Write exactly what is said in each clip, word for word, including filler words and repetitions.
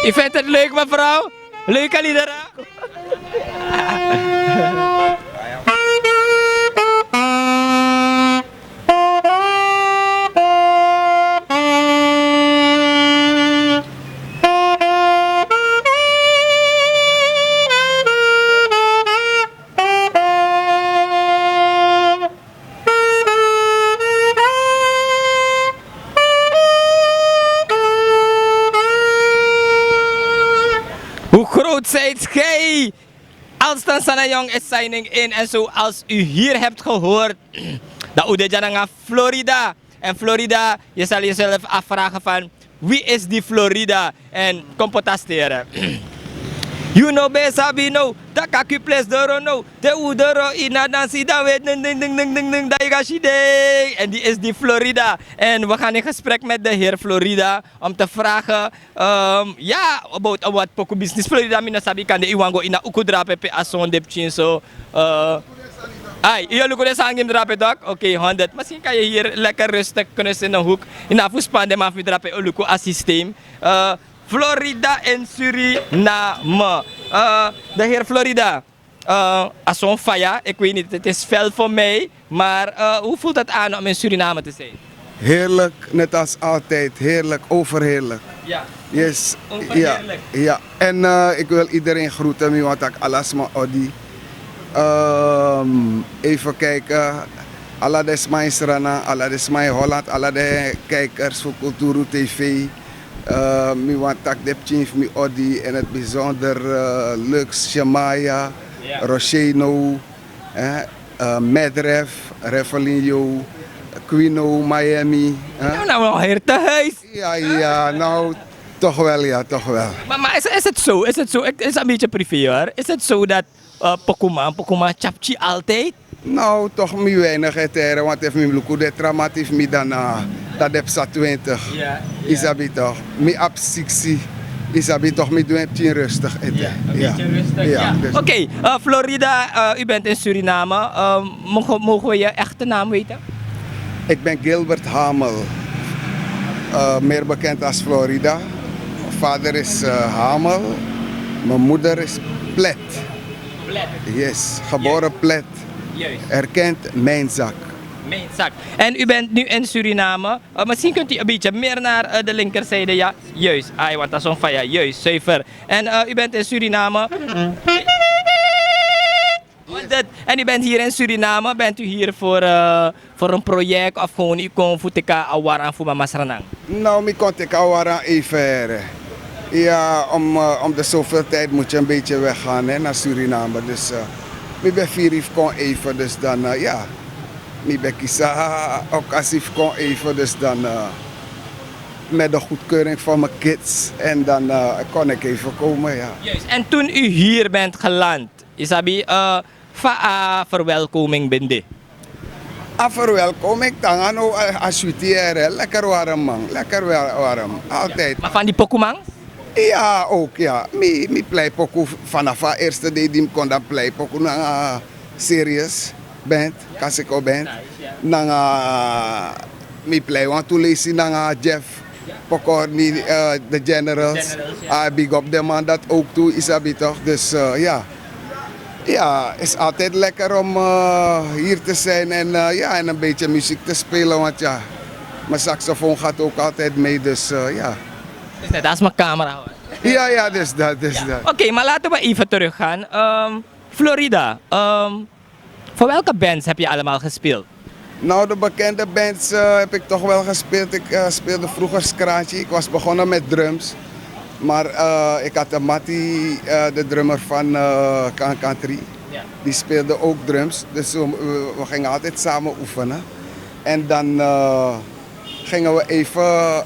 U vindt het leuk, mevrouw? Leuke liederen? Hoe groot zijt gij? Alstan Sanayong is signing in. En zoals u hier hebt gehoord, dan u de Jananga Florida. En Florida, je zal jezelf afvragen van, wie is die Florida? En kom potastere. You no ben sabi no, taka ki place doro no. Te u doro ina dan si dan weet, ding, ding, ding, ding, ding, ding, dan je gaat zitten. En die is die Florida. En we gaan in gesprek met de heer Florida om te vragen, ehm, ja, about, eh, wat poku business Florida, mi no sabi, kande i wan go ina uku drape pe a son depchin so. Eh, ai, i o luku den sani gi mi drape toch? Oké, honderd. Misschien kan je hier lekker rustig knusten in een hoek. Ina fu span den man fu mi drape o luku a systeem. Eh, Florida en Suriname. Eh, de heer Florida, eh, a son faya, ik weet niet, het is fel voor mij, maar, eh, hoe voelt het aan om in Suriname te zijn? Heerlijk, net als altijd. Heerlijk, overheerlijk. Ja. Yes. Overheerlijk. Ja, ja. En, eh, ik wil iedereen groeten, mi wani taki ala sma odi. Ehm, even kijken. Ala den sma in Sranan, ala den sma in Holland, ala den kijkers fu Kulturu T V. Eh, mi wani taki den pikin fu mi odi, in het bijzonder, eh, Lux, Shemaya, ja, Rosheno, eh, eh, Medref, Revelinho, Quino, Miami, eh. Ja, nou, wel hier te huis. Ja, ja, nou, toch wel, ja, toch wel. Maar, maar is, is het zo? Is het zo? Het is een beetje privé, hoor. Is het zo dat, eh, pokuman, pokuman, tjaptji altijd? Nou, toch mi weinig eteren, want efu mi luku den tra mati fu mi dan, eh, dan den psa twintig. Ja, ja. I sabi toch? Mi abi siksi. I sabi toch, mi du en pikin rustig ete. Ja, een beetje rustig, ja. Dus. Oké, eh, Florida, eh, u bent in Suriname. Eh, mogen, mogen we je echte naam weten? Ik ben Gilbert Hamel, eh, meer bekend als Florida. Mijn vader is, eh, Hamel, mijn moeder is Plet. Plet. Yes, geboren Plet. Juist. Erkend Mijnzak. Mijnzak. En u bent nu in Suriname. Eh, misschien kunt u een beetje meer naar, eh, de linkerzijde, ja? Juist. Ai, want dat is on fire. Juist, zuiver. En, eh, u bent in Suriname. Honderd. En u bent hier in Suriname. Bent u hier voor, eh, voor een project of gewoon u kon fu teki a waran fu Mama Sranan? Nou, mi kon teki a waran even here. Ja, om, eh, om de zoveel tijd moet je een beetje weggaan, hè, naar Suriname. Dus, eh, mi ben firi fu kon even, dus dan, eh, ja. Mi ben kisi a okasi fu kon even, dus dan, eh, met de goedkeuring van mijn kids. En dan, eh, kon ik even komen, ja. Juist. En toen u hier bent geland, i sabi, eh, fa a verwelkoming ben de? A verwelkoming, tanga no, a, a switi here, lekker warm man, lekker wa-, warm, altijd. Maar van die pokuman? Ja, ook, ja. Mi, mi plei poku vanaf a eerste dei di mi kon, dan plei poku nanga Sirius Band, Kasiko Band. Nanga mi plei wantu leisi nanga Jeff Pokorni, eh, de Generals. Generals, ja. Ah, big up den man dat ook tu, i sabi toch. Dus, eh, ja. Ja, is altijd lekker om, eh, hier te zijn en, eh, ja, en een beetje muziek te spelen, want ja, mijn saxofoon gaat ook altijd mee, dus, eh, ja. Is net als mijn camera, hoor. Ja, ja, dus dat, dus dat. Oké, maar laten we even teruggaan. Ehm, Florida, ehm, voor welke bands heb je allemaal gespeeld? Nou, de bekende bands, eh, heb ik toch wel gespeeld. Ik, eh, speelde vroeger scratchy. Ik was begonnen met drums. Maar, eh, ik had een mattie, eh, de drummer van, eh, Kan Country. Ja. Die speelde ook drums. Dus we, we, we gingen altijd samen oefenen. En dan, eh, gingen we even,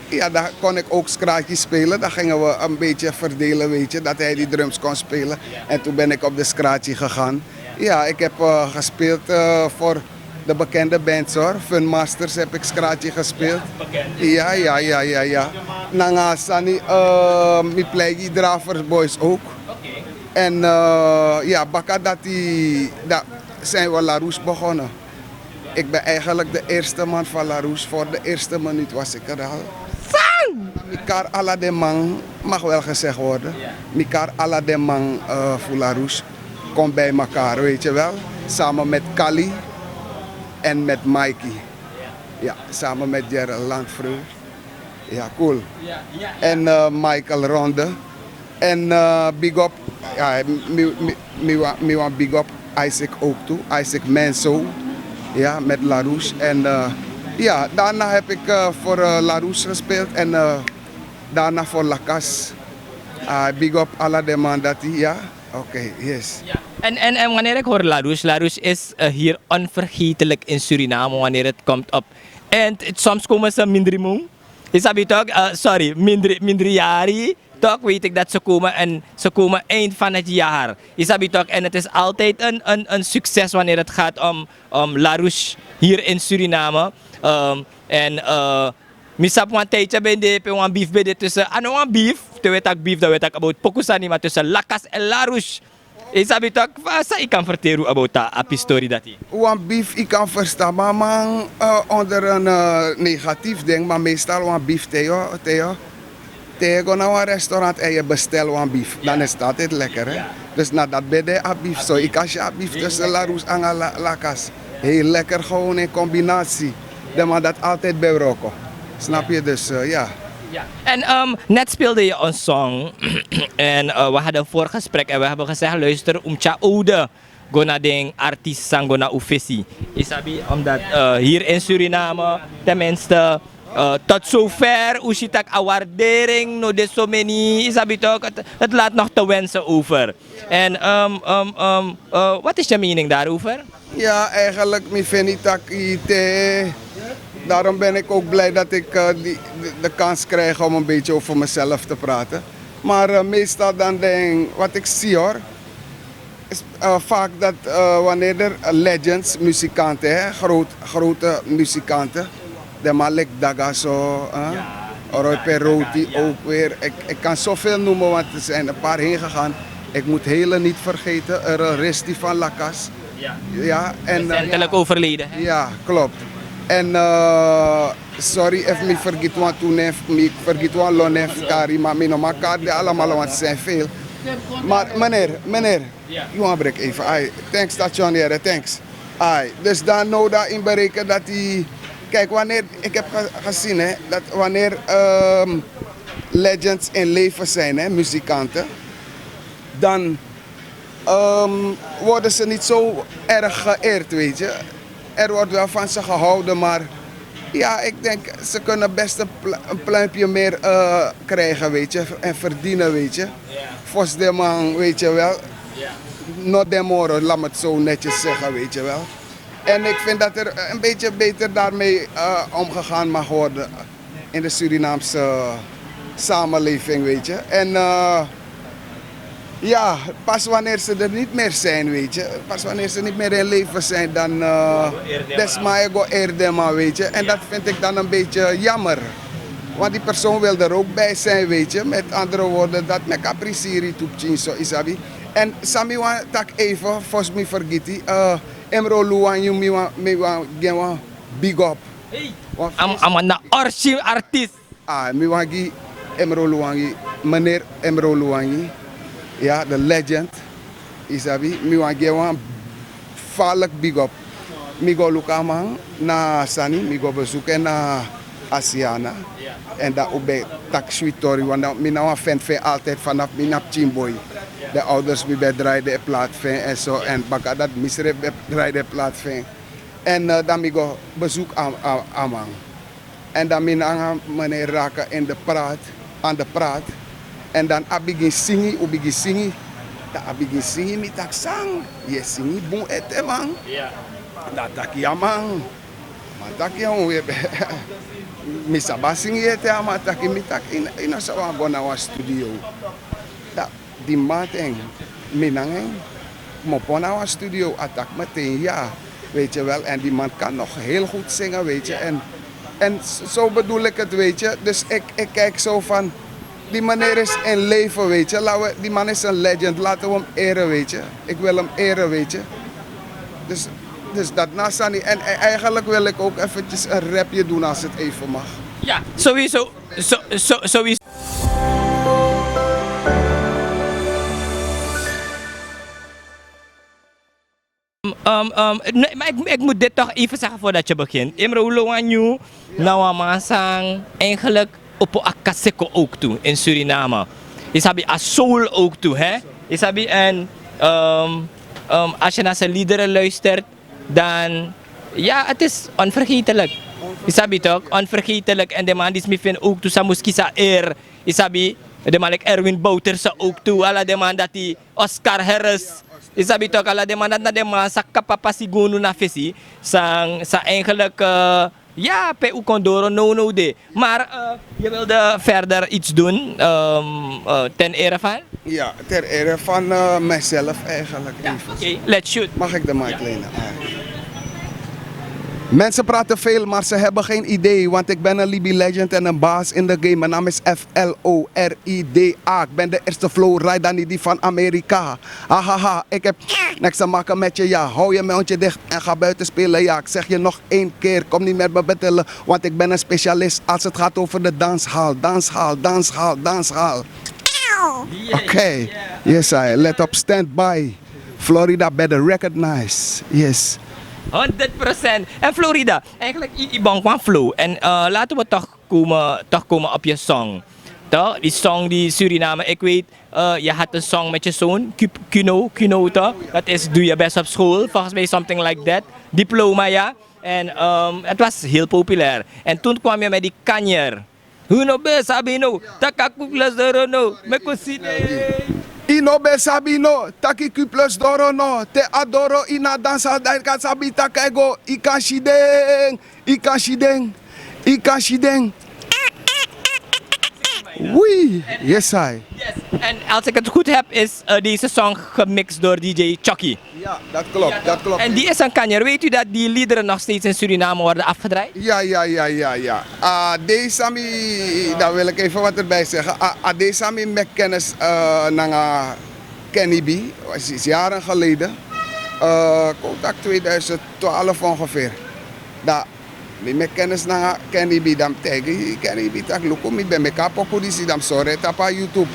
ja, dan kon ik ook scratchy spelen. Dan gingen we een beetje verdelen, weet je, dat hij die drums kon spelen. En toen ben ik op de scratchy gegaan. Ja, ik heb, eh, gespeeld, eh, voor de bekende bands, hoor. Fun Masters heb ik scratchy gespeeld. Ja, ja, ja, ja, ja. Nanga sani, eh, mi plei gi Dravers Boys ook. En, eh, ja, baka dati, dan zijn we La Rouge begonnen. Ik ben eigenlijk de eerste man van La Rouge. Voor de eerste minuut was ik er al. San! Mi kari ala den man Mag wel gezegd worden. Mi kar ala den man, eh, fu Larouche komt bij elkaar, weet je wel. Samen met Kali en met Mikey. Ja, samen met Gerald Landfreur. Ja, cool. En, eh, Michael Ronde. En, eh, big up. Ja, mi, mi, mi, wa- mi wan big up Isaac ook toe. Isaac Menso. Ja, met Larouche. En, eh, ja, daarna heb ik, eh, voor, eh, Larouche gespeeld. En, eh, daarna voor Lakas. Ah, big up ala den man dati, ja. Oké, yes. Ja. En, en, en wanneer ik hoor Larouche, Larouche is, eh, hier onvergetelijk in Suriname wanneer het komt op. En t- soms komen ze mindri mung. Je sabi toch, eh, sorry, mindri, mindri yari. Toch weet ik dat ze komen en ze komen eind van het jaar. Je sabi toch, en het is altijd een, een, een succes wanneer het gaat om, om Larouche hier in Suriname. Ehm, en, eh, mi sabi wan tijdje ben de pe wan beef ben de tussen, ano wan beef, te we tak beef, dan we tak about pokusani, maar tussen Lakas en Larouche. Yu sabi toch, fa san yu kan verteren about a, a pistori dati? Wan beef, yu kan verstaan, maar man, eh, onder een, eh, negatief ding, maar meestal wan beef, te yu, te yu, te yu go na wan restaurant en yu bestel wan beef, dan is het altijd lekker, hè? Dus na dat ben de a beef, so yu kan si a beef tussen Larouche en La- Lakas. Heel lekker, gewoon in combinatie. De man dat altijd bij Rocco. Snap je? Dus, eh, ja. Ja. En, ehm, net speelde je een song. En, eh, we hadden een voorgesprek en we hebben gezegd: luister, Umtya Ode, go na den artiest san go na un fesi. Yu sabi, omdat, eh, hier in Suriname, tenminste, eh, tot zover, un si tak a waardering no de so many, yu sabi toch, het, het laat nog te wensen over. En, ehm, ehm, ehm, eh, wat is je mening daarover? Ja, eigenlijk, mi feni taki te. Daarom ben ik ook blij dat ik, eh, die, de, de kans krijg om een beetje over mezelf te praten. Maar, eh, meestal dan denk, wat ik zie, hoor, is, eh, vaak dat, eh, wanneer er, eh, legends, muzikanten, hè, groot, grote muzikanten, de man lik Daga so, eh, Roy Peroti ook weer. Ik, ik kan zoveel noemen, want er zijn een paar heen gegaan. Ik moet hele niet vergeten, er Resti van Lakas. Ja, en, eh, recentelijk overleden, hè? Ja, klopt. En, eh, sorry if mi vergit wan tu nen, mi vergit wan lo nen fu kari, maar mi no man kari den allemaal, want ze zijn veel. Maar meneer, meneer, yu wan break even. Ai, thanks, stationeren, thanks. Ai, dus dan no dan in berekenen dat die, kijk, wanneer, ik heb ge- gezien, hè, dat wanneer, ehm, legends in leven zijn, hè, muzikanten, dan, ehm, worden ze niet zo erg geëerd, weet je. Er wordt wel van ze gehouden, maar ja, ik denk, ze kunnen best een, pl- een pluimpje meer, eh, krijgen, weet je, en verdienen, weet je. Fosi den man, weet je wel. No den moro, laat me het zo netjes zeggen, weet je wel. En ik vind dat er een beetje beter daarmee, eh, omgegaan mag worden in de Surinaamse samenleving, weet je. En, eh, ja, pas wanneer ze er niet meer zijn, weet je. Pas wanneer ze niet meer in leven zijn, dan, eh, desma e go eri den man, weet je. En dat vind ik dan een beetje jammer. Want die persoon wil er ook bij zijn, weet je. Met andere woorden, dat meki a prisiri tu pikinso, yu sabi. En san mi wan taki even, fosi mi vergiti, eh, Emro Luwangi, mi wan, mi wan gi en wan big up. Wan A man na orsi artiest. Ah, mi wan gi Emro Luwangi, meneer Emro Luwangi. Ja, de legend. Yu sabi, mi wan gi en wan falek big up. Mi go luku a man na sani, mi go bezoek en na Asiana. En dan un ben taki switi tori, want dan mi na wan fan fu en altijd vanaf mi na pikin boi. De ouders mi ben draai den plaat fu en en so, en baka dati mi srefi ben draai den plaat fu en. En, eh, dan mi go bezoek a, a, a man. En dan mi nanga meneer raken in de praat, aan de praat. En dan a bigin singi, un bigin singi. Dan a bigin singi, mi taki san, yu e singi bun ete man. Dan a taki ya man. Man taki ya un e, mi sabi a singi ete, a man taki, mi taki yu no sa wani go na wan studio. Dan di man ten, mi nanga en, mi opo na wan studio, a taki meteen ya, weet je wel. En die man kan nog heel goed zingen, weet je. En, en zo bedoel ik het, weet je. Dus ik, ik kijk zo van, die meneer is in leven, weet je. Laten we, die man is een legend, laten we hem eren, weet je. Ik wil hem eren, weet je. Dus, dus dat na sani. En, en eigenlijk wil ik ook eventjes een rapje doen, als het even mag. Ja, sowieso, so, so, sowieso. Um, um, nee, maar ik, ik moet dit toch even zeggen voordat je begint. Imro Lowanyu, nou, man sang, eigenlijk op Akaseko ook toe in Suriname. Isabi a soul ook toe, hè? Isabi, en um, um, als je naar zijn liederen luistert, dan, ja, het is onvergetelijk. Isabi toch? Onvergetelijk. En de man die smifin ook toe, Samuskisa Air. Isabi, de man like Erwin Bouterse ook toe. Alla de man dat die Oscar Harris. Isabi toch, alla de man dat na de man sa kapa pasi gunu na fesi. Sang, sa eigenlijk, eh, ja, pe u kon doro no no de. Maar eh, je wilde verder iets doen ehm, eh, ten ere van? Ja, ter ere van eh, mijzelf eigenlijk. Ja, even. Oké, let's shoot. Mag ik de mic lenen? Ah. Mensen praten veel, maar ze hebben geen idee, want ik ben een Libi legend en een baas in de game. Mijn naam is F L O R I D A. Ik ben de eerste flow rider, niet die van Amerika. Hahaha, ik heb niks te maken met je, ja. Hou je mondje dicht en ga buiten spelen, ja. Ik zeg je nog één keer, kom niet meer me betellen, want ik ben een specialist als het gaat over de danshal, danshal, danshal, danshal. Oké, yes, I let op, stand by. Florida better recognize, yes. Honderd procent. En Florida, eigenlijk, i, i bon kwan flow. En eh, laten we toch komen, toch komen op je song. Toch? Die song die Suriname, ik weet, eh, je had een song met je zoon, Ku- Kuno, Kuno toch? Dat is Doe je best op school, volgens mij something like that. Diploma, ja. En ehm, het was heel populair. En toen kwam je met die kanjer. Huno be sabino, taka kukles doro no, meko side. Ino be sabi no, taki ku plus doro no, te a doro ina dansa dan kan sabi taka ego, i kan siden, i kan siden, i kan siden. Oui, yes I. Yes. En als ik het goed heb, is eh, deze song gemixt door D J Chucky. Ja, dat klopt, dat klopt. En die is een kanjer. Weet u dat die liederen nog steeds in Suriname worden afgedraaid? Ja, ja, ja, ja, ja. Ah, deze mi, daar wil ik even wat erbij zeggen. Ah, ah, deze mi met kennis eh, nanga Kenny B. Dat is jaren geleden. Eh, contact tweeduizend twaalf ongeveer. Daar mi meki kennis nanga Kenny B, dan mi taigi Kenny B taki luku, mi ben meki a poku disi, dan mi sori en tapu a YouTube.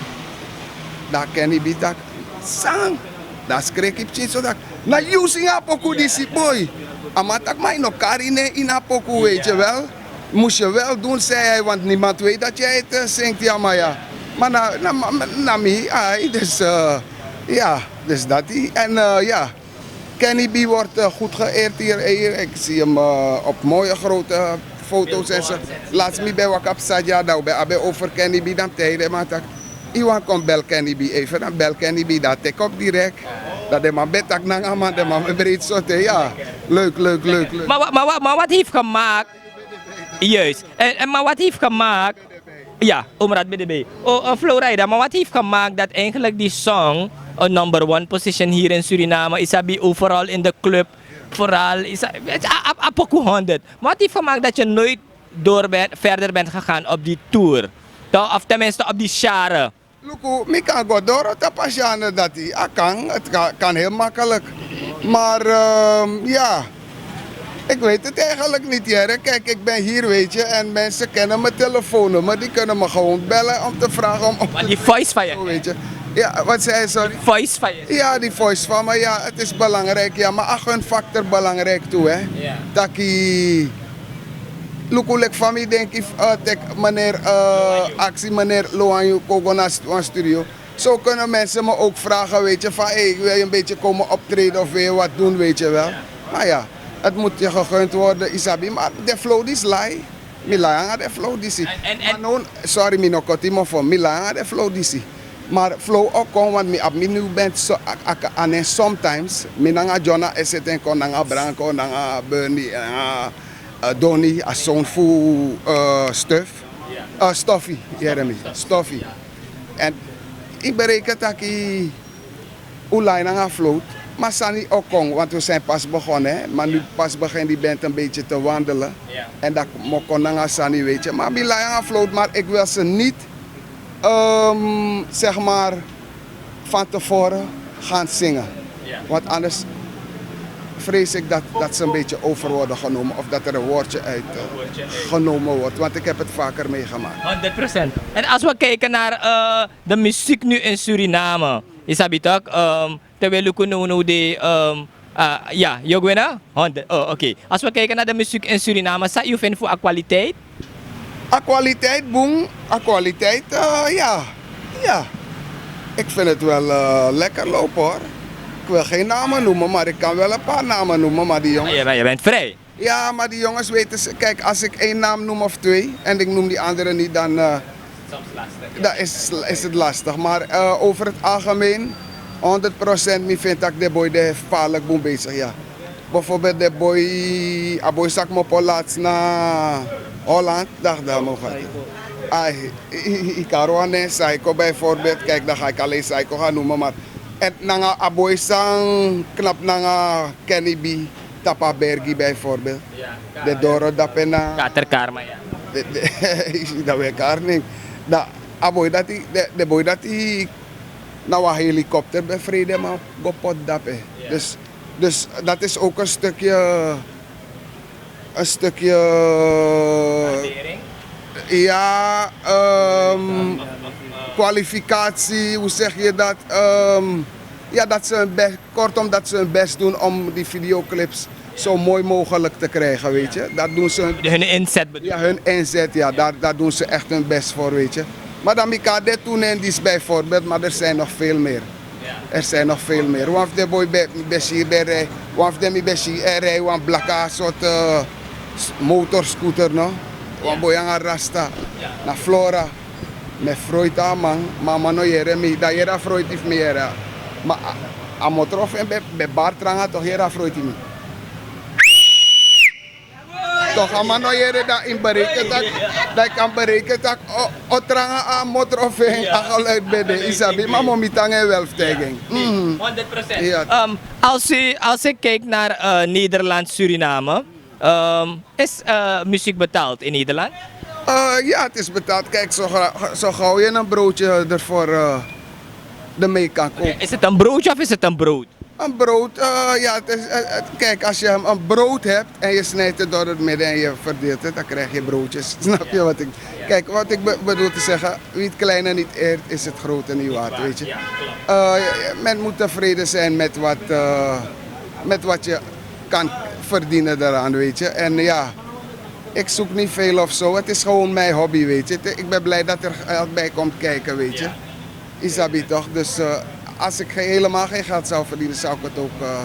Dan Kenny B taki san, dan a skreki pikin so taki na yu singi a poku disi boi. A man taki ma yu no kari nen ini a poku, weet je wel. Moest je wel doen, zei hij, want niemand weet dat jij het eh, zingt, ja maar ja. Maar na, na, na, na mi, ai, dus eh, ja, dus dat die. En eh, ja, Kenny B wordt eh, goed geëerd hier. Hier, ik zie hem eh, op mooie grote foto's en zo. Laatst mi ben waka psa dya, dan ben abi over Kenny B, dan mi taigi den man taki, iwan kon bel Kenny B even, dan bel Kenny B, dan tik op direct. Dan den man ben taki nanga man, den man ben breed sote, ja. Leuk, leuk, leuk, leuk. Maar, wa- maar, wa- maar wat heeft gemaakt, juist, en, en, maar wat heeft gemaakt Ja, Omraad B D B. Oh, eh, Florida, maar wat heeft gemaakt dat eigenlijk die song een number one position hier in Suriname is, abi overal in de club, vooral is a- a- a- a poku honderd. Maar wat heeft gemaakt dat je nooit door bent, verder bent gegaan op die tour? Toch? Of tenminste op die share. Luku, mi kan go doro tapu a genre dati. A kan, het kan, kan heel makkelijk. Maar ehm, ja, ik weet het eigenlijk niet, Jere. Kijk, ik ben hier, weet je, en mensen kennen mijn telefoonnummer. Die kunnen me gewoon bellen om te vragen om op Maar te die voice van je. Weet je. Ja, wat zei je, sorry? Voice van je. Ja, die voice van me, ja, het is belangrijk. Ja, maar a gunfactor belangrijk toe, hè. Ja. Taki, luku, leki fa mi denki, eh, tek meneer, eh, aksi meneer Loanyu kon go na st- wan studio. Zo kunnen mensen me ook vragen, weet je, van hey, wil je een beetje komen optreden of wil je wat doen, weet je wel. Maar ja, het moet je gegund worden, isabi. Maar de flow die is lai. Mi lai anga de flow disi. En, en, en Maar no, sorry, mi no koti mofo, mi lai anga de flow disi. Maar flow ook kon, want mi abi mi nieuw band so, a- a- a- en sometimes, mi nanga Jonah Eseten kon, nanga Branko, nanga Bernie, nanga eh, Donny, a zoon fu eh, Stuf. Eh, Stoffie, Jeremy, Stoffie. En ik bereken taki u lai nanga float, maar sani ook kon, want we zijn pas begonnen, hè. Maar nu pas begint die band een beetje te wandelen. En dat mo kon nanga sani, weet je. Maar mi lai nanga float, maar ik wil ze niet, ehm, zeg maar, van tevoren gaan zingen. Want anders vrees ik dat, dat ze een beetje over worden genomen of dat er een woordje uit eh, genomen wordt. Want ik heb het vaker meegemaakt. Honderd procent. En als we kijken naar eh, de muziek nu in Suriname, isabi toch, ehm, terwijl luku no no de ehm, Ah, ya, Yogwina? Honderd. Oh, oké. Als we kijken naar de muziek in Suriname, san yu feni fu a kwaliteit? A kwaliteit bun, a kwaliteit, eh, ya. Ya. Ik vind het wel, eh, lekker lopen, hoor. Ik wil geen namen noemen, maar ik kan wel een paar namen noemen, maar die jongens... Je bent, je bent vrij. Ja, maar die jongens weten, ze, kijk, als ik één naam noem of twee en ik noem die andere niet, dan, eh, dan is, is het lastig. Maar, eh, over het algemeen, honderd procent, mi vind dat de boy de gevaarlijk bun bezig, ja. Bijvoorbeeld de boy, a boy san kmopo laatst na Holland, dacht dan nog wat. Ai, i, i, i kan wan nen Saiko bijvoorbeeld, kijk, dan ga ik alleen Saiko gaan noemen, maar en nanga a boy san knap nanga Kenny B, tapu a bergi bijvoorbeeld. Den doro dape na Katerkarma, ya. Den, den, yu si dan we kari nen. Dan a boy dati, den, den boy dati na wan helikopter ben frede man go poti dape. Dus, dus dat is ook een stukje, een stukje, ja, ehm, kwalificatie, hoe zeg je dat? Ehm, ja, dat ze hun best, kortom, dat ze hun best doen om die videoclips zo mooi mogelijk te krijgen, weet je. Dat doen ze hun... Hun inzet, bedoel je? Ja, hun inzet, ja, daar, daar doen ze echt hun best voor, weet je. Maar dan mi kan dit doen in die bijvoorbeeld, maar er zijn nog veel meer. Er zijn nog veel meer. Wan fu den boy ben, ben si ben rij, wan fu den mi ben si e rij wan blaka soort, eh, s-, motorscooter, no? Wan boy nanga rasta, na Flora. Mi e froiti a man, ma a man no yere mi, dan yere a froiti fu mi yere. Ma a, a motro fu en ben, ben bari tranga, toch yere a froiti mi. Toch a man no yere, dan yu bereken tak, dan yu kan bereken tak o, o tranga a motro fu en, a geluid ben de, yu sabi, ma mi o miti nanga en wel fu taigi en. Honderd procent. Ja. Ehm, als u, als ik kijk naar, eh, Nederland, Suriname, ehm, is, eh, muziek betaald in Nederland? Eh, ja, het is betaald. Kijk, zo gra-, zo gauw je een broodje ervoor, eh, ermee kan kopen. Oké, is het een broodje of is het een brood? Een brood, eh, ja, het is, eh, het, kijk, als je hem een brood hebt en je snijdt het door het midden en je verdeelt het, dan krijg je broodjes. Snap je wat ik, kijk, wat ik be-, bedoel te zeggen, wie het kleine niet eert, is het grote niet waard, weet je. Eh, men moet tevreden zijn met wat, eh, met wat je kan verdienen daaraan, weet je. En ja, ik zoek niet veel of zo. Het is gewoon mijn hobby, weet je. Het, ik ben blij dat er geld bij komt kijken, weet je. Yu sabi toch? Dus, eh, als ik ge-, helemaal geen geld zou verdienen, zou ik het ook, eh,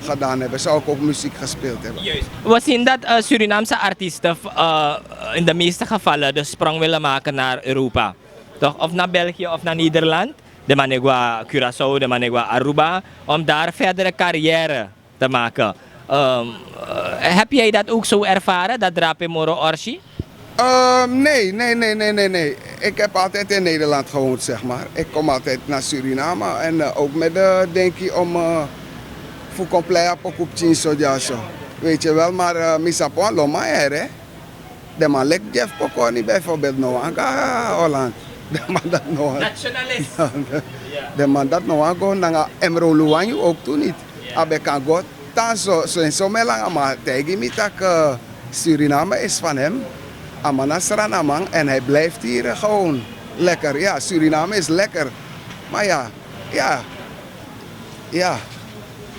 gedaan hebben. Zou ik ook muziek gespeeld hebben. Juist. We zien dat, eh, Surinaamse artiesten, eh, in de meeste gevallen de sprong willen maken naar Europa. Toch? Of naar België of naar Nederland. De man e go na Curaçao, de man e go na Aruba. Om daar verdere carrière te maken. Ehm, eh, heb jij dat ook zo ervaren, dat drape moro orsi? Ehm, nee, nee, nee, nee, nee, nee. Ik heb altijd in Nederland gewoond, zeg maar. Ik kom altijd naar Suriname en, eh, ook met de denki om, eh, fu kon plei a poku pikin so dyaso. Weet je wel, maar, eh, mi sabi wan lo man, hè. Den man leki Jeff Pokorni bijvoorbeeld no wani go na Holland. Den man dati no wani. Nationalist. Den man dati no wani go nanga Emro Luwanyu ook tu niet. A ben kan go tan so, so en so, ma en langa man taigi mi tak, eh, Suriname is van hem. A man na Sranaman en hij blijft hier, eh, gewoon lekker. Ja, Suriname is lekker. Maar ja, ja. Ja.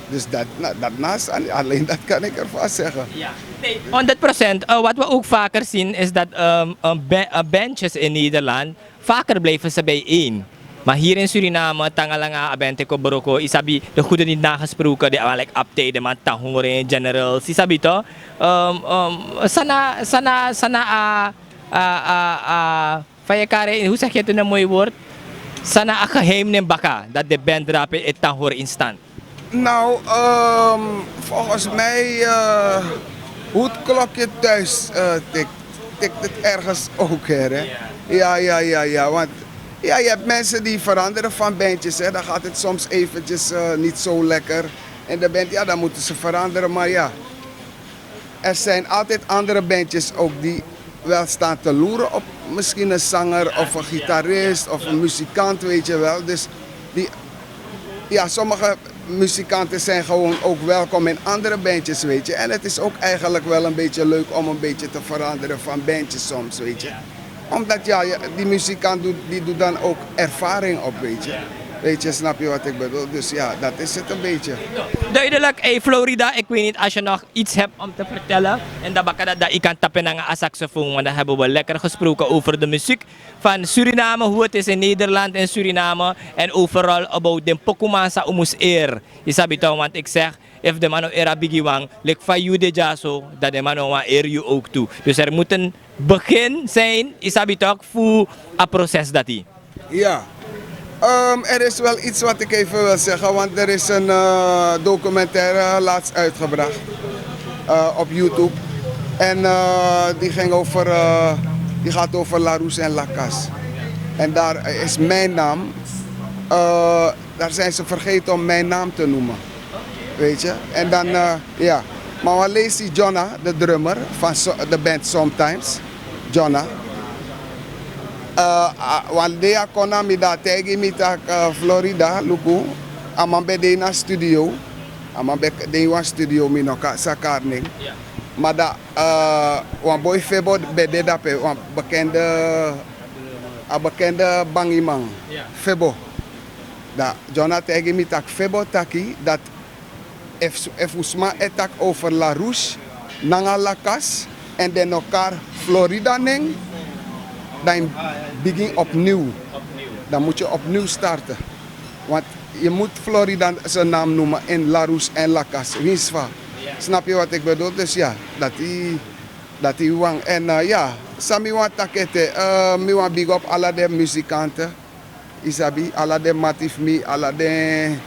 Dus dat, na, dat na sani, alleen dat kan ik ervan zeggen. Ja. Nee, honderd procent. Eh, wat we ook vaker zien is dat, ehm, eh, ba-, eh, bandjes in Nederland, vaker blijven ze bijeen. Maar hier in Suriname, te langa a band e kon broko, yu sabi, de goede niet nagesproken, de, like, Abtei, de man tan hori en, Generals, yu sabi toch? Ehm, ehm, san na, san na, san na a, a, a, a, fa yu e kari, hoe zeg je het in een mooi woord? San na a geheim na en baka, dat de band drape e tan hori in stand. Nou, ehm, volgens mij, eh, hoe het klokje thuis, eh, tikt, tikt het ergens ook, hè? Ja, ja, ja, ja. Want ja, je hebt mensen die veranderen van bandjes, hè. Dan gaat het soms eventjes, eh, niet zo lekker. En de band, ja, dan moeten ze veranderen, maar ja. Er zijn altijd andere bandjes ook die wel staan te loeren op misschien een zanger of een gitarist of een muzikant, weet je wel. Dus die, ja, sommige muzikanten zijn gewoon ook welkom in andere bandjes, weet je. En het is ook eigenlijk wel een beetje leuk om een beetje te veranderen van bandjes soms, weet je. Omdat, ja, ja, die muzikant doet, die doet dan ook ervaring op, weet je. Weet je, snap je wat ik bedoel? Dus ja, dat is het een beetje. Duidelijk, hey Florida, ik weet niet als je nog iets hebt om te vertellen. En dan bakada dat ik kan tappen naar een saxofoon, want dan hebben we lekker gesproken over de muziek van Suriname, hoe het is in Nederland en Suriname. En overal about den pokuman sa umus air. Isabi toch, want ik zeg, if den man no air a bigi wan, like fa yu de dyaso, dan den man no wan air yu ook toe. Dus er moet een begin zijn, isabi toch, voor a proces dati. Ja. Ehm, er is wel iets wat ik even wil zeggen, want er is een eh, documentaire laatst uitgebracht eh, op YouTube. En eh, die ging over, eh, die gaat over La Roes en La Cas. En daar is mijn naam, eh, daar zijn ze vergeten om mijn naam te noemen. Weet je? En dan, eh, ja. Maar wan leisi Jonna, de drummer van so- de band Sometimes. Jonna. Eh, a- wan dei a kon na mi, dan a taigi mi tak, eh, Florida, luku. A man ben de na studio. A man ben de na wan studio, mi no kan sa kari nen. Ma dan, eh, wan boi Febo ben de dape, wan bekende, a bekende bangiman. Febo. Dan Jonna taigi mi tak Febo taki dat efu efu un sma e taki over La Roes nanga La Cas, en den no kari Florida nen, dan yu mus bigin opnieuw. Dan moet je opnieuw starten. Want je moet Florida zijn naam noemen in La Roes en La Cas. Winst fa. Snap je wat ik bedoel? Dus ja, dat is, dat is wang. En eh, ja, san mi wani taki ete, eh, mi wani big up ala den muzikanten. Isabi, ala den mati fu mi, ala den,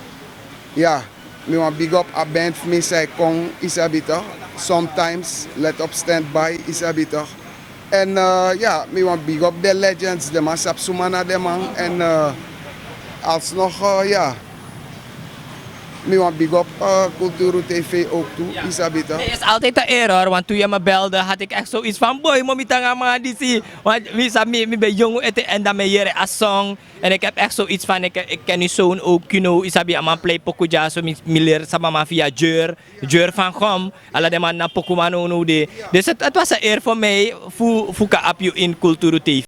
ya, mi wani big up a band fu mi san e kon, isabi toch. Sometimes, let op standby, isabi toch. En eh, ya, mi wani big up den legends, den man sabi suma na den man. En eh, alsnog, eh, ya, mi wani big up eh, Kulturu T V ook toe, isabi toch. Het is altijd een eer hoor, want toen je me belde had ik echt zoiets van: boy, momi tanga man disi. Want wie sabi mi, mi ben jong ete en dan mi yere a song. En ik heb echt zoiets van, ik, ik ken uw zoon ook, you know, isabi a man play poku dyaso, mi, mi leer sabi a man via Djur, Djur van Gom, ala den man na pokuman no no de. Dus het, het was een eer voor mij, fu, fu kan abi yu in Kulturu T V.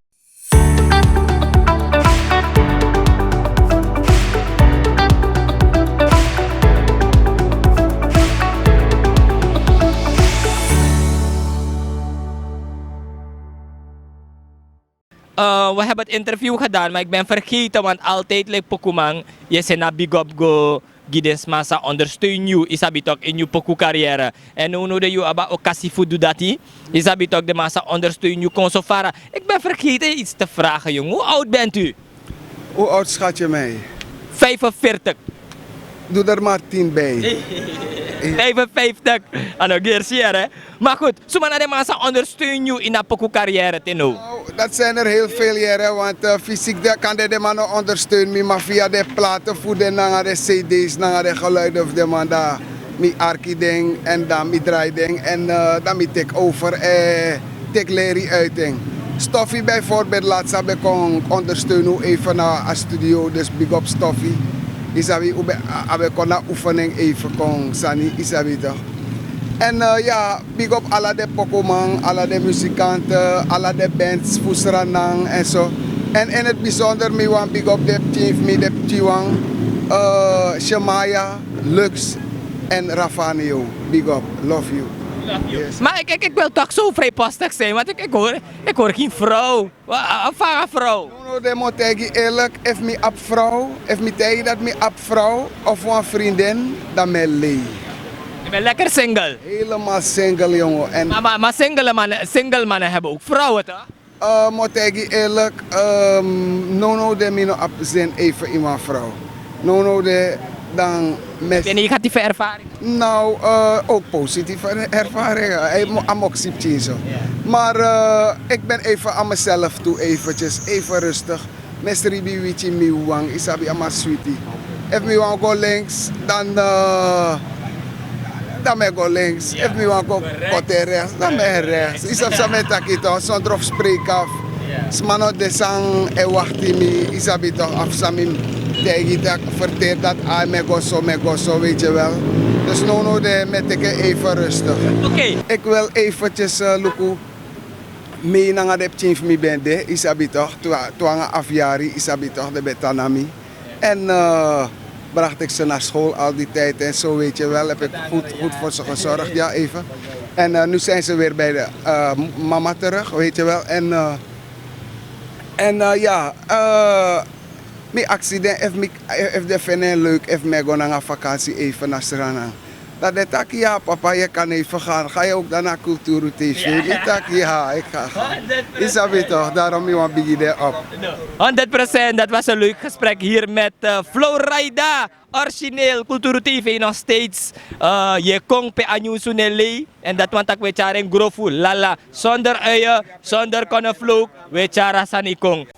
Eh, we hebben het interview gedaan, maar ik ben vergeten, want altijd lijkt pokuman, je zit na big up go, gi den sma sa ondersteun yu, isabi toch, in yu poku carrière. En no no de yu abi a okasi fu du dati, isabi toch, den man sa ondersteun yu kon so fara. Ik ben vergeten iets te vragen, jong. Hoe oud bent u? Hoe oud schat je mij? Vijfenveertig. Doe er maar tien bij. Vijfenvijftig. Ano gersier, hè? Maar goed, suma na den man sa ondersteun yu in a poku carrière te no? Nou, dat zijn er heel veel, here, want eh, fysiek de- kan den den man no ondersteun mi, maar via de platen fu den nanga de cd's nanga de geluiden fu den man, dan mi arki den en dan mi draai den en eh, dan mi take over, eh, take leri uit den. Stoffie bijvoorbeeld, laatst a ben kon ondersteun u even na a studio, dus big up Stoffie. Isabi, u ben a- a ben kon na oefening even kon sani, isabi toch. En eh, ya, big up ala den pokuman, ala den muzikanten, ala den bands fu Sranan en so. En in het bijzonder mi wani big up den pikin fu mi, den pikin wan, eh, Shemaya, Lux en Rafanio. Big up, love you. Yes. Maar ik, ik, ik wil toch zo vrijpostig zijn, want ik, ik, hoor, ik hoor geen vrouw. Wa- a- a- Fa a vrouw? No no de, mi o taigi yu eerlijk, efu mi abi vrouw, efu mi taigi yu dati mi abi vrouw of wan vriendin, dan mi e lei. Je bent lekker single. Helemaal single, jongen. En Maar, maar, maar single mannen, single mannen hebben ook vrouwen, toch? Eh, mi o taigi yu eerlijk, ehm, no no de mi no abi zin even in wan vrouw. No no de, dan mes- Heb je negatieve ervaring? Nou, eh, ook positieve ervaringen. Hij mo- a moksi pikin so. Maar eh, ik ben even aan mezelf toe, eventjes, even rustig. Mi e sribi wityi mi wan, isabi, a man switi. Efu mi wani go links, dan eh, dan mi e go links. Efu mi wani go kote rechts, dan mi e rechts. Isabi san mi e taki toch, zonder of spreek af. Sma no de san e wakti mi, isabi toch, of san mi taigi tak, verteri dati, ai, mi e go so, mi e go so, weet je wel. Dus no no de, mi e teki en even rustig. Oké. Ik wil eventjes eh, luku, mi nanga den pikin fu mi ben de, isabi toch, twa- twa nanga afu yari, isabi toch, den ben tan na mi. En eh, bracht ik ze naar school al die tijd en zo, weet je wel, heb ik goed, goed voor ze gezorgd, ja, even. En eh, nu zijn ze weer bij de eh, mama terug, weet je wel. En, eh, en eh, ja, eh, mi accident, if mi, if de fene leuk, if mi go nanga vakantie even naar Sranan. Dan den taki: "Ja, papa, je kan even gaan. Ga je ook dan naar Culturu T V?" Mi taki: "Ja, ik ga gaan." Yu sabi toch, daarom mi wan bigi den op. Honderd procent, dat was een leuk gesprek hier met eh, Florida. Origineel, Culturu T V nog steeds. Eh, yu e kon pe a nyunsu no e lei. En dat wan taki we tyari en grofu, lala. Zonder uien, zonder knoflook, we tyari a sani kon.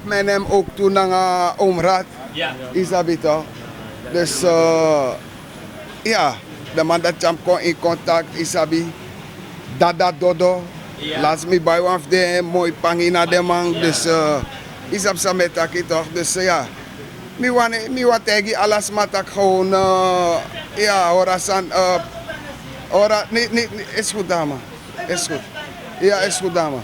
Men hem ook toe nanga Omrat. Ja. Yu sabi toch. Dus eh, ja, de man dat jam kon in contact, yu sabi. Dada Dodo. Ja. Last mi bai wan fu den moi pangi na den man. Ja. Dus eh, yu sabi san mi e taki toch. Dus eh, ja. Mi wan, mi wan taigi ala sma taki gewoon eh, ja, ora san eh, ora, nee, nee, nee, is goed, dame. Is goed. Ja, is goed, dame.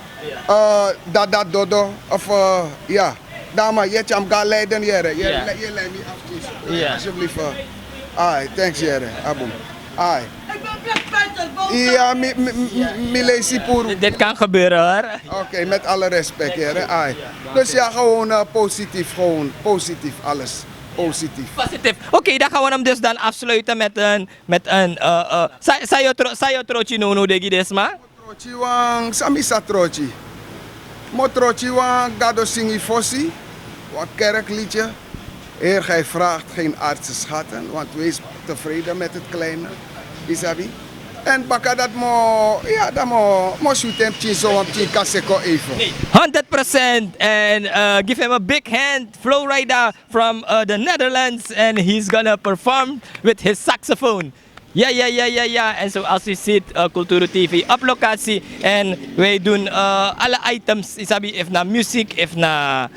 Eh, Dada Dodo, of eh, ja. Dame, yu e tyari mi go na Leiden, yere. Yu e, yu e lei mi af, please. Ja. Alsjeblieft. Ai, thanks, yere. Abum. Ai. Ik ben Black Panther, boven. Ja, mi, mi, mi, mi leisi puru. Dit kan gebeuren, hoor. Oké, met alle respect, yere. Ai. Dus ja, gewoon eh, positief, gewoon positief, alles. Positief. Positief. Oké, dan gaan we hem dus dan afsluiten met een, met een eh, eh, sa, sa yu o tro, sa yu o trochi no, no, degi desma? Trochi wan, san mi sa trochi. Mi o trochi wan Gado singi fosi, wan kerkliedje. Heer, gij vraagt geen aardse schatten, want wees tevreden met het kleine. Yu sabi? En baka dat mi o, ja, dan mi o, mi o switi en pikin so, wan pikin kaseko even. Honderd procent. And uh, give him a big hand, Florida from uh, the Netherlands, and he's gonna perform with his saxophone. Ja, ja, ja, ja, ja. En zoals u ziet, uh, Culturu T V op locatie. En wij doen uh, alle items. Yu sabi, if na muziek, if na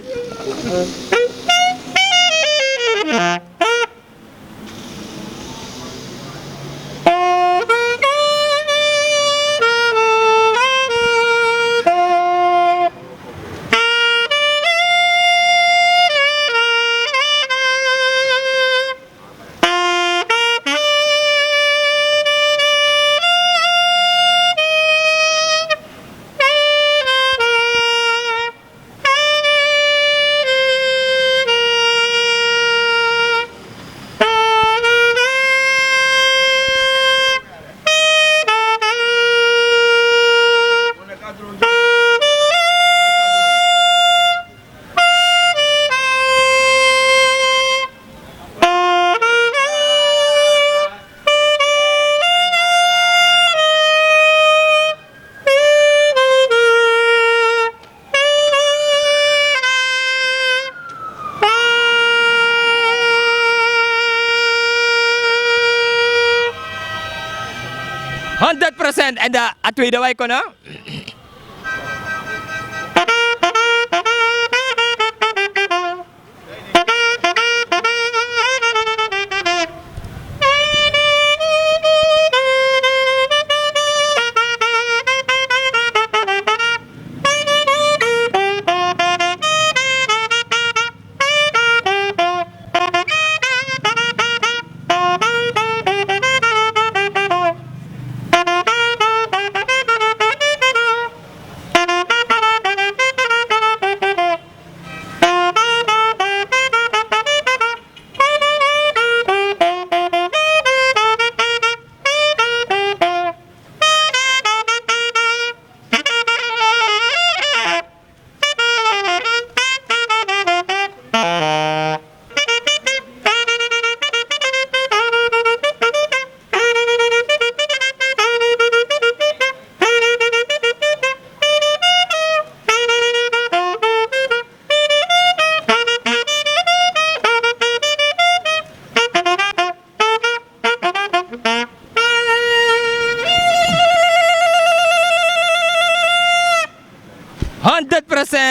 Honderd procent. En de, a tweede wijk, no?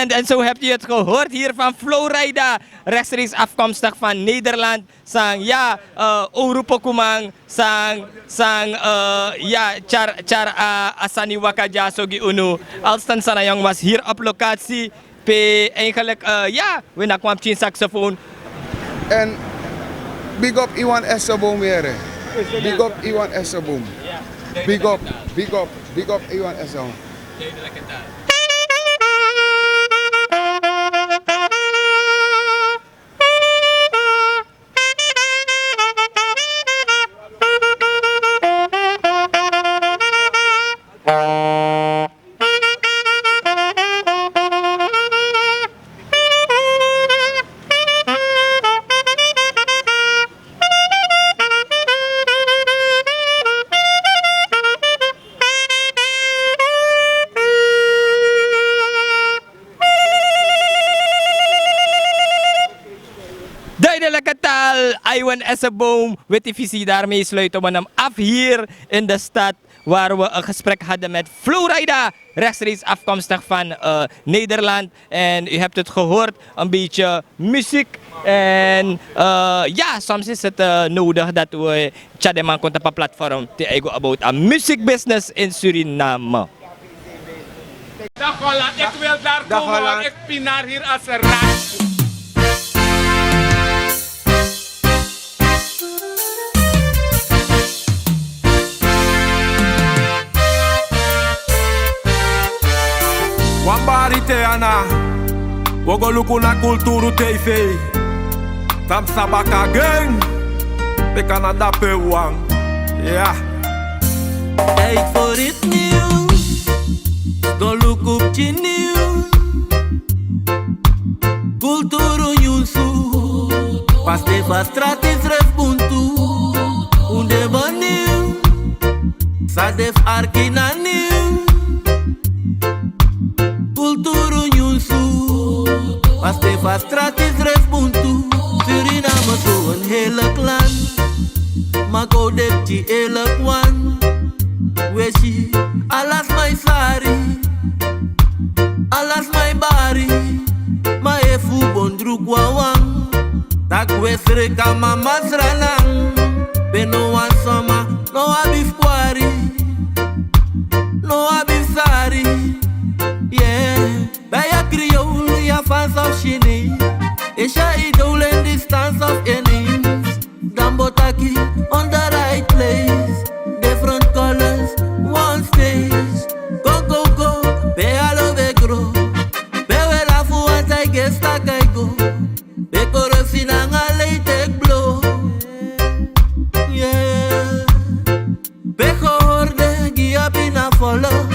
En, en zo hebt u het gehoord hier van Florida, rechtstreeks afkomstig van Nederland. San, ya, eh, Owru Pokuman, san, san, eh, ya, tyari, tyari, eh, a sani waka dyaso gi unu. Alston Sanayong was hier op locatie. Pe eigenlijk, eh, ya, we na kwam tin saxofoon. En big up Iwan Esselboom weer, hè. Big up Iwan Esselboom. Big up, big up, big up Iwan Esselboom. Duidelijke taal, Iwan Esselboom, Witte Visie. Daarmee sluiten we hem af hier in de stad, waar we een gesprek hadden met Florida, rechtstreeks afkomstig van, eh, Nederland. En u hebt het gehoord, een beetje muziek. En, eh, ja, soms is het, eh, nodig dat we tyari den man kon tapu a platform te eigo about a music business in Suriname. Dag Holland, ik wil daar komen, maar ik pinar hier als een rat. Wan bari te ana, wo go luku na Kulturu T V. Tam sabaka gen, pe Canada pe wan. Ja. Tijd voor iets nieuws. Go luku pikin nieuws. Kulturu nyunsu. Paste fa strati srefi buntu. Un de bun niw. San de fu arki na niw. Kulturu nyunsu. Paste fa strati srefi buntu. Suriname so een heerlijk land. Ma go de pikin eerlijk wan. We si ala sma e sari, ala sma e bari. Ma efu un bon druku wawan, taki we sreka mama Sranan. Pe no wan sma no abi fu kwari, no abi fu sari. Yeah. Bij a Creole, ya fans of Chinees. Is ya idool in the stance of enemies. Gambo taki on the right place. Different colors, one stage. Go, go, go, pe alo we grow. Pe we lafu want I guess tak I go. Pe corruptie nanga lei take blow. Yeah. Pe gehorde gi a pina folo.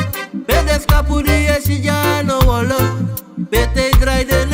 Pe de skapu di e si dya no wolo. Pe te drai de